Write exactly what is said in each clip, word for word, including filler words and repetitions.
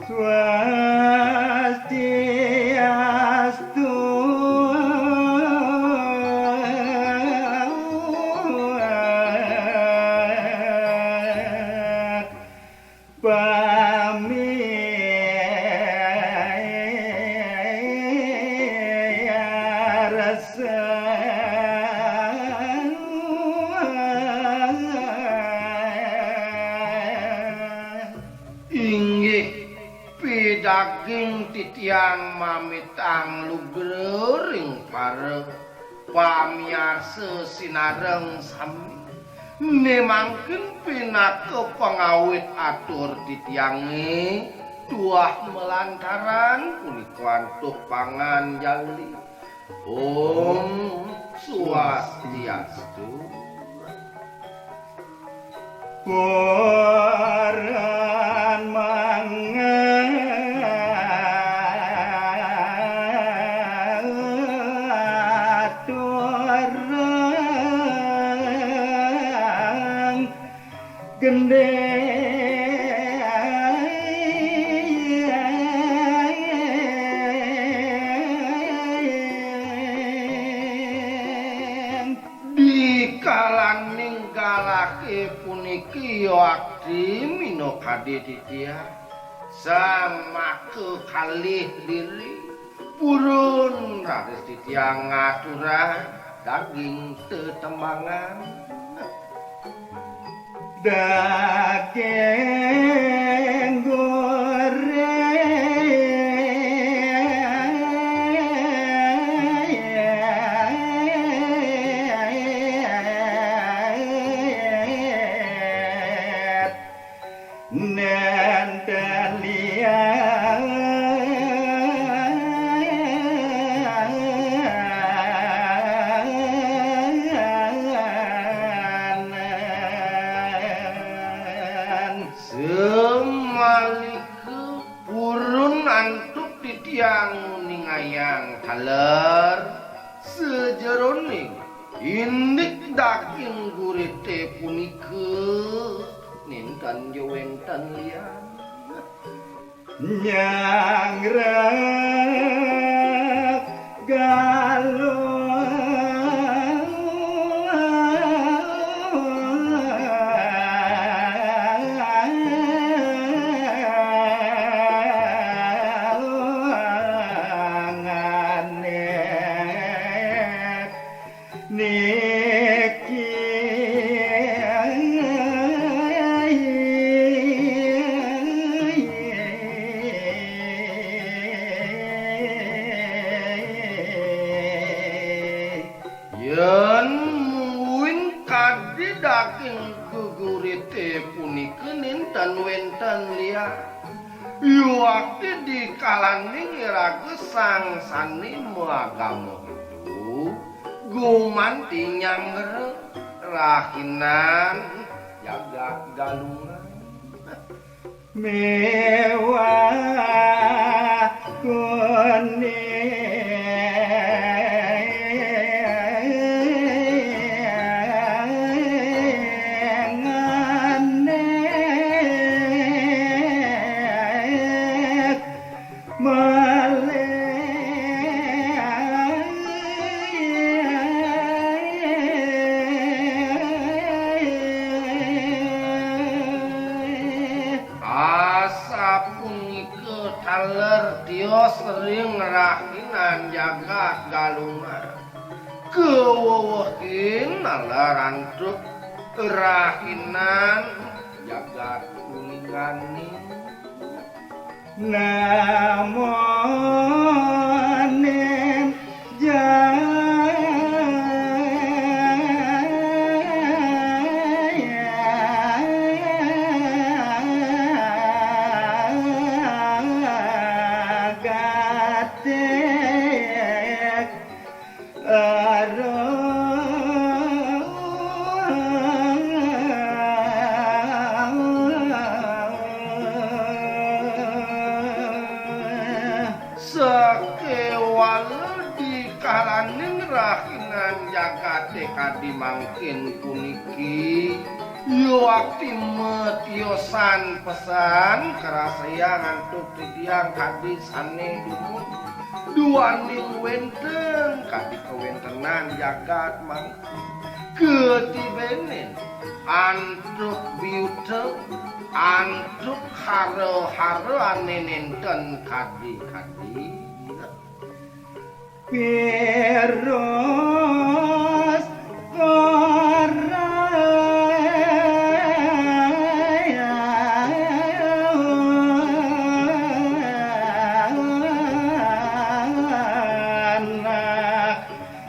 Swastiastu. Pamiarsa. Inggih, pidaging titiang mamitang lugra ring para pamiarsa sinareng sami. Né mangkin pinaka pangawit atur titiangé tuah malantaran punika antuk panganjali. Om Swastiastu. Purun mangaturang gending. Dikalaning galahé puniki yakti minakadi titiang sang maka kalih diri, purun raris titiang ngaturang daging tetembangan. Daging goreng. Nénten lianan. Samalika purun antuk titiang nguningayang taler sajeroning indik daging gurité punika nénten ja wénten lian. Nyanggra Galungan. Niki. Yén mungguing kadi daging gegurité punika nénten wénten lian. Yuakti dikalaning iraga sang sané maagama Hindu, gumanti nyanggra rahinan jagat Galungan. Miwah kuning. Malih. Asapunika taler tios ring rahinan jagat Galungan. Kawewehin naler antuk rahinan jagat Kuningan. Namonin jaya gatik. Aduh. Sakéwala dikalaning rahinan jagaté kadi mangkin puniki, Yo akti matiosan pesan karasayang antuk titiang kadi sané dumun. Duaning wénten kadi kawéntenan jagat mangkin katibénin antuk biuta, antuk hara-hara ané nénten kadi-kadi. Virus Corona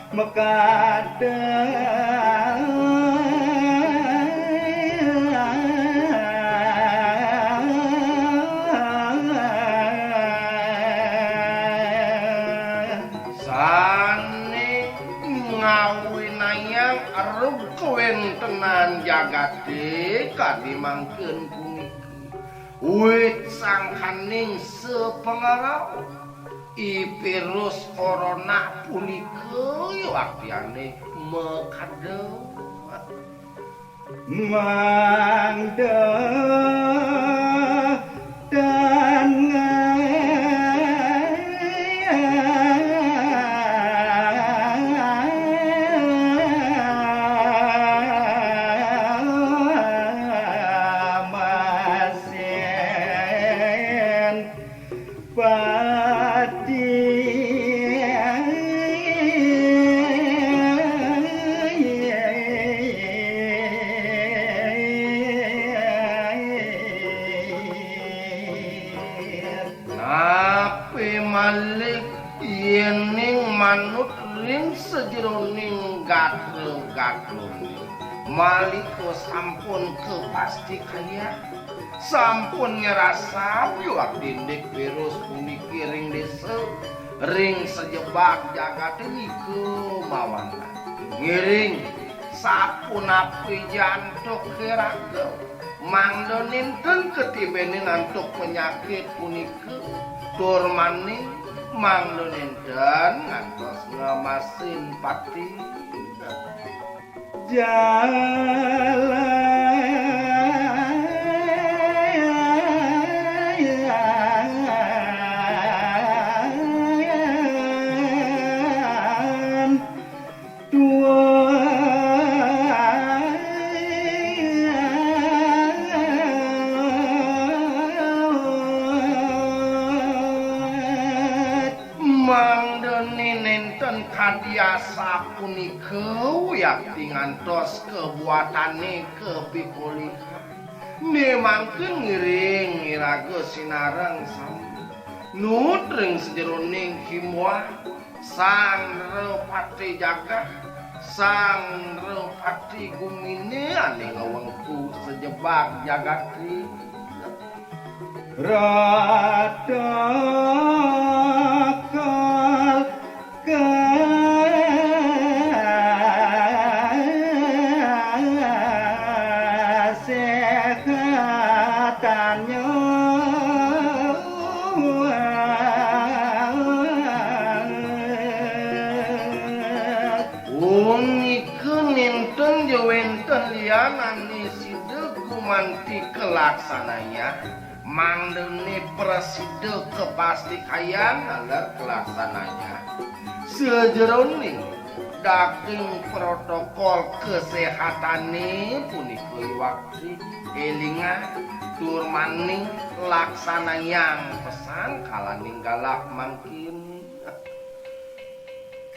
mekadang. Sané ngawinayang erug kawéntenan jagaté kadi mangkin puniki. Wit sangkaning sapangrauh, i virus corona punika yo aktiané makadang. Mangda dan ngamasin pati. Napi malih yéning manut ring sajeroning gatra-gatrané, malika sampun kapastikayang, sampun ngrasayang indik virus puniki ring désa, ring sajebag jagaté nika mawanan. Ngiring, sapunapi ja antuk iraga, mangda nénten katibénin antuk panyakit punika, tur mani mangda nénten ngantos ngemasin pati. Jalan tuat. Mangdané nénten kadi asapunika, wiakti ngantos kabuatané kapikolihan. Né mangkin ngiring iraga sinareng sami nuut ring sajeroning himbauan Sang Nrapati Jagat, Sang Nrapati Guminé ané ngwengku sajebag jagaté. Protokol kesehatannya. Punika nénten ja wénten lianané sida gumanti kalaksanayang, mangdané prasida kapastikayang taler kalaksanayang. Sajeroning daging protokol kaséhatané punika, wiakti élingang tur mani laksanayang pesan kalaning galak mangkin.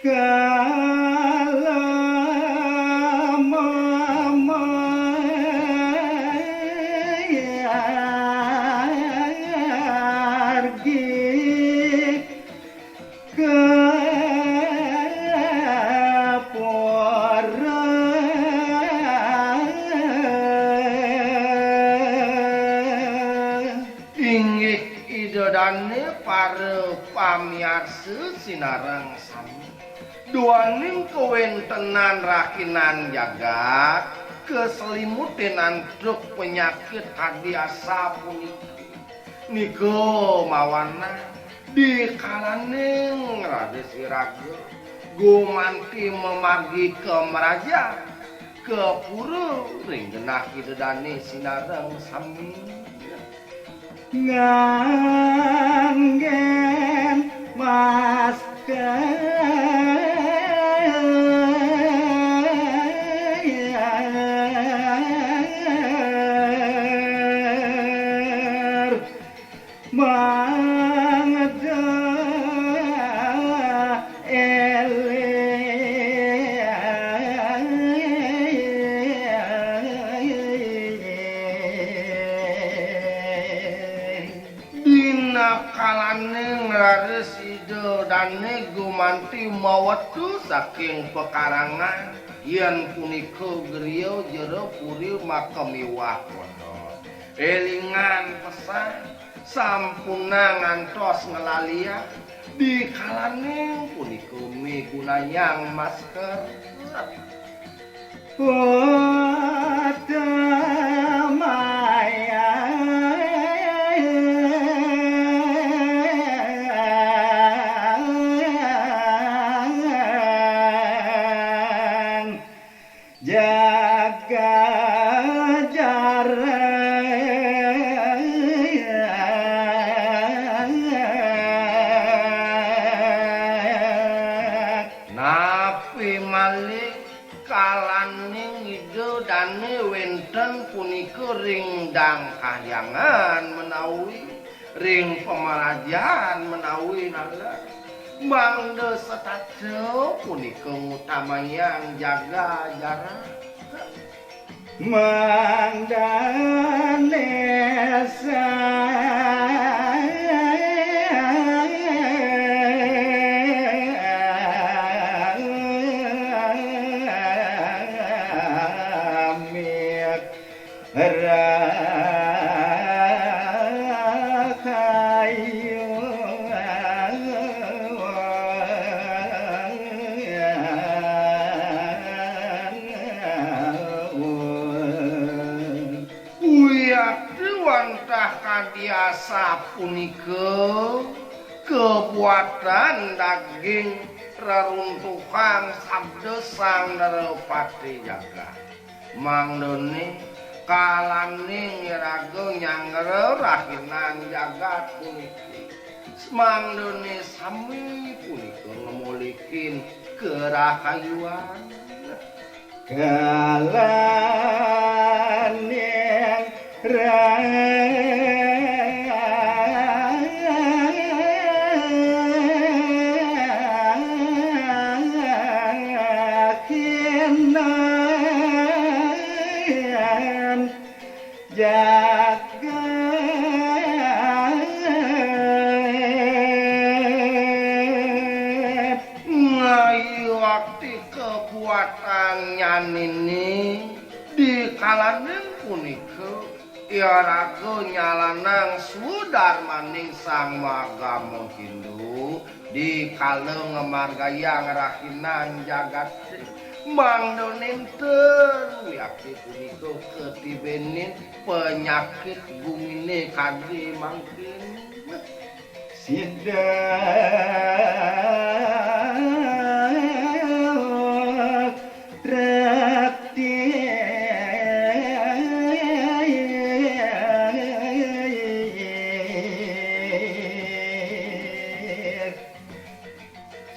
Kala mamargi ka pura. Inggih Ida dané para pamiarsa sinareng sami. Duaning kawéntenan rahinan jagat kaselimutin antuk panyakit kadi asapunika. Nika mawanan dikalaning raris iraga gumanti mamargi ka mrajan, ka pura ring genah ida dane sinareng sami. Nganggén masker. Mangda éling. Dina kalaning raris ida dane gumanti mawetu saking pekarangan, yen punika griya jero puri maka miwah pondok. Élingang pesan, sampunang ngantos nglalian, dikalaning punika migunayang masker. Utamaya jaga jarak. Napi malih kalaning ida dane wenten punika ring dang kahyangan menawi ring pamarajan menawi nalar, mangda setata punika ngutamayang jaga jarak. Mangdane sami rahayu. Wiakti wantah kadi asapunika kabuatan daging reruntuhan sabda Sang Narapati Jagat. Mangdane kalaning iraga nyanggra rahinan jagat puniki. Mangdane sami punika ngamolikin karahayuan. Kalaning rahinan jagat. Ngayu akti kabuatan nyanini di kalaning punika, iraga nyalanang swadarmaning Sang Maagama Hindu, di kala ngamargayang rahinan jagate, mangda nenten wiakti punika katibenin panyakit gumine kadi mangkin. Sida traktir.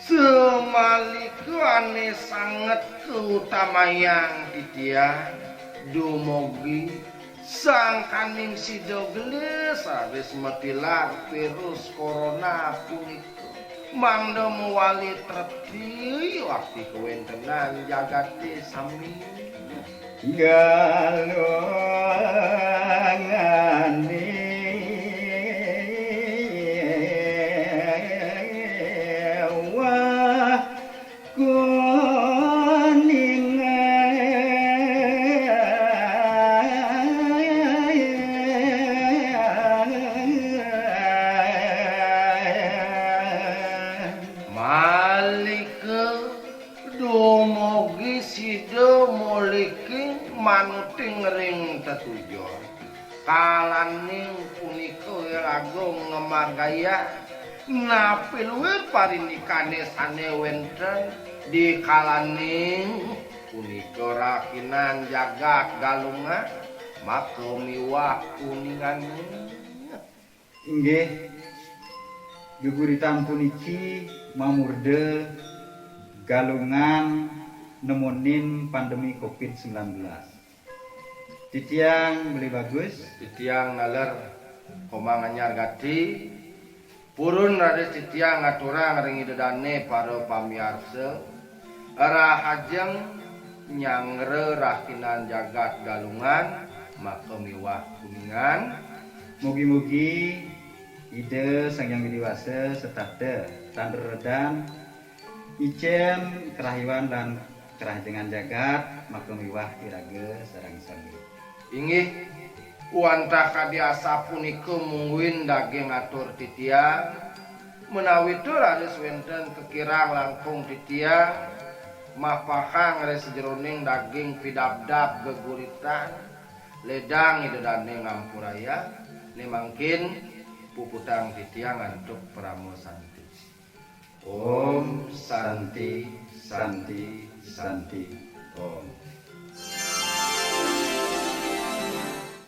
Samalika ane sanget kautamayang titiang, dumugi sangkaning sida gelis raris matilar virus corona punika, mangda mawali treti wakti kawentenan jagate sami. Galungane wah kuningan. Malika dumugi sida muliking manuting ring tetujon. Kalaning punika iraga ngamargayang napi luir parindikane sane wenten di kalaning Punika rahinan jagat Galungan, maka miwah Kuningan. Inggih, geguritan puniki mamurda Galungan nemonin pandemi covid sembilan belas. Titiang Beli Bagus. Titiang naler Komang Anyar Gati. Purun raris titiang ngaturang ring Ida dane para pamiarsa, rahajeng nyanggra rahinan jagat Galungan, maka miwah Kuningan. Mugi-mugi Ida Sang Hyang Widi Wasa setata tan reredan, icen, kerahiwan lan kerahajengan jagat, maka miwah iraga sareng sami. Inggih, wantah kadi asapunika mungguing daging atur titiang, menawi tur raris wenten kakirang langkung titiang, mapahang ring sajeroning daging pidabdab geguritan, ledang Ida dane ngampurayang, ne mangkin puputang titiang antuk parama santi. Om Santi, Santi, Santi, Om.